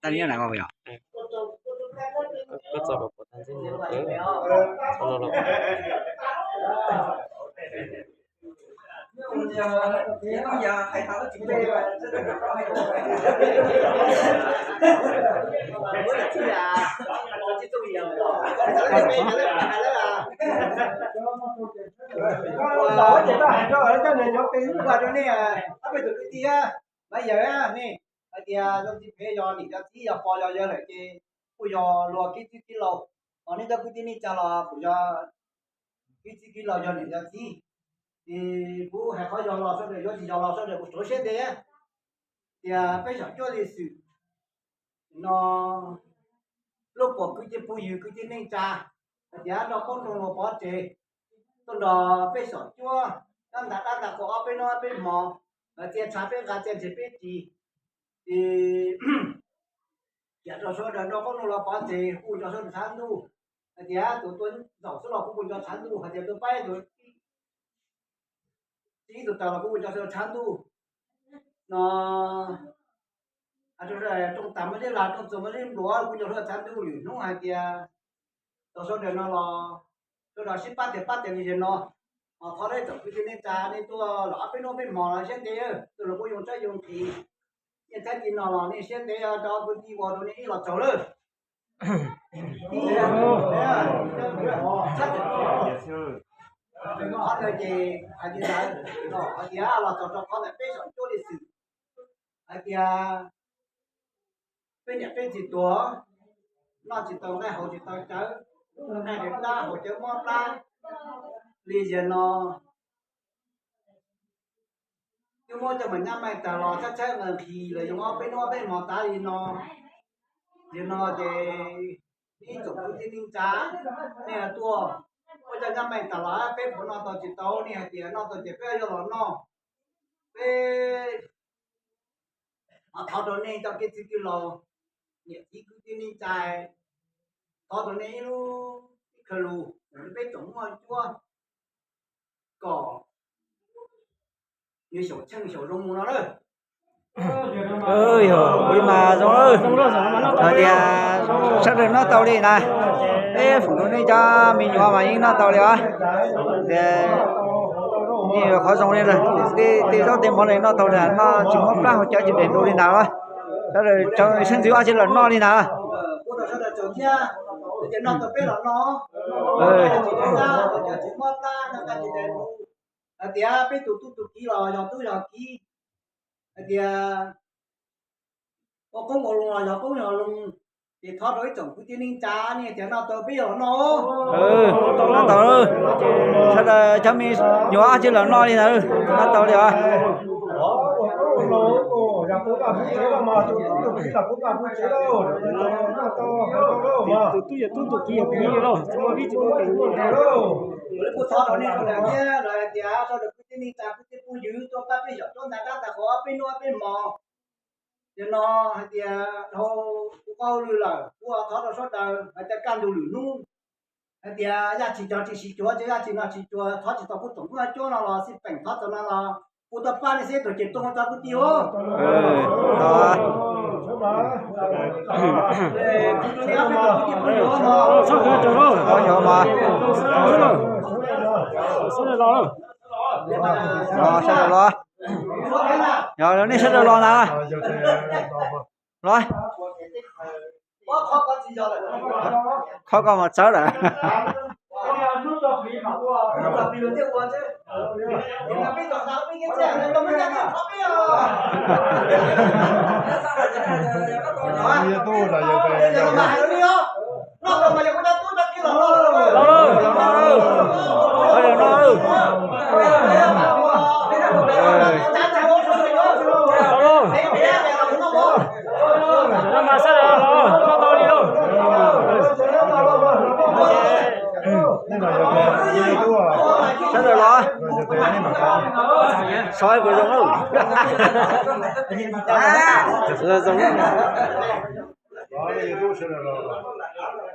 Tag li na yog. Koj txog kom pom tag ntsej muag, txog los los. Los ces koj hais rau cov niam cov txiv, ob peb tus kwv tij, pab yawg nej hais tias zoo txiv phem yog niam yog txiv, yog pog yog yawg lawm ces kuj yog luag kib txwv kib laus. Ho nej cov kwv tij neej tsa los kuj yog kib txwv kib laus yog niam yog txiv. Ces kuv hais qhov yog los sawv daws, yuav tsis yog los sawv daws kuj rauv siab ntev tias peb xyom cuab li xwm no lub pom kwv tij phooj ywg kwv tij neej tsa hais tias nrog qoob nrog loo pov tseg tuaj nrog peb xyom cuab, tab ntas dab ntas qhua ob peb hnub ob peb hmo, txia tshav peb nqa, txia ntses peb ris. Ces yam rau sawv daws nrog qoob nrog loo pov tseg, kuj nrog sawv daws tshav ntuj. Hais tias tus tuaj ntxaum xwb los kuj kuj nrog tshav ntuj, hais tias tus pab tus txiv tus taws los kuj kuj nrog sawv daws tshav ntuj no. Hais rau sawv daws rooj tas muaj zeb lag, rooj txuas muaj zeb npluav, kuj nrog sawv daws tshav ntuj lwm hnub hais tias rau sawv daws no los sawv daws sib pab tias pab tias li no. Ho thov rau tsoom kwv tij neej tsa nej tuaj los ob peb hnub peb hmo los siab ntev, tuaj los kuj yoo tsab yoo nqhis. Nyiaj txhab ci no los nej siab ntev, cov kwv tij ua rau nej ib los tsaug lawm. Qhov ntawd ces hais li ntawd, hais tias los txog rau qhov ntawm peb xyom cuab li xwm hais tias peb niam peb txiv tuag, noj tsis tau nqaij haus tsis tau cawv, nqaij daim plab haus cawv mob plab li ziag no. Twb muab coj mus nyab maij tag los tshaib tshaib nqhis nqhis los yoo ob peb hnub ob peb hmo tas li no. Ziag no ces ib tsoom kwv tij neej tsa, nej tuaj, muab coj nyab maij tag los peb puas noj tau tsis tau, nej hais tias noj tau ces peb yuav los noj. Peb thov rau nej cov kwv tij laus, niam txiv kwv tij neej tsa, thov rau nej ib lub, ib qho lus, peb tsoom muaj cuab kom nws xyaum tsheej xyaum zoo mus no lawm. Yog kuv mas zoo lawm, hais tias sawv daws noj tau li na, peb foom rau nej cov me nyuam mas yeej noj tau li os. Tias yeej yuav qhov zoo li lawm, tej zaub tej mov li noj tau li, noj tsis mob plab haus cawv tsis daim ntu li ntawd. Sawv daws tsaug, sib ntxwv ob tsi los noj li ntawd. Hais tias peb tus tub tus kiv los yog tub yog kiv, hais tias ua qoob ua loo los yog qoob yog loo, ces thov rau ib tsoom kwv tij neej tsa nej tias noj tau peb yuav los noj. Noj tau, sawv daws cov me nyuam ob tsi los noj li ntawd, noj tau li os. Tus tub yog tub, tus kiv yog kiv lauj, tsis muaj vib tsis muaj kev. Kuv thov rau nej sawv daws thiab los hais tias sawv daws kwv tij neej tsa kwv tij phooj ywg tuaj pab peb xyom cuab ntais dab ntais qhua ob peb hnub ob peb hmo. Yog no hais tias dhau kuv qhov hauj lwm lawm, kuv thov rau sawv daws hais tias kaj ntug lwm hnub hais tias yaj tsis cog tsis siv cuav, ces yaj tsis no tsis cuav, thov tsis tau kuv tsoom muaj cuab no los xij peem, thov txog no los kuv tuaj pab nej xwb, tus ces tuaj txog kwv tij os. Sawv daws los, yog nej sawv daws los ntag. Los, qhov ko mas txawv lawm. Sawv daws los, sawv daws los.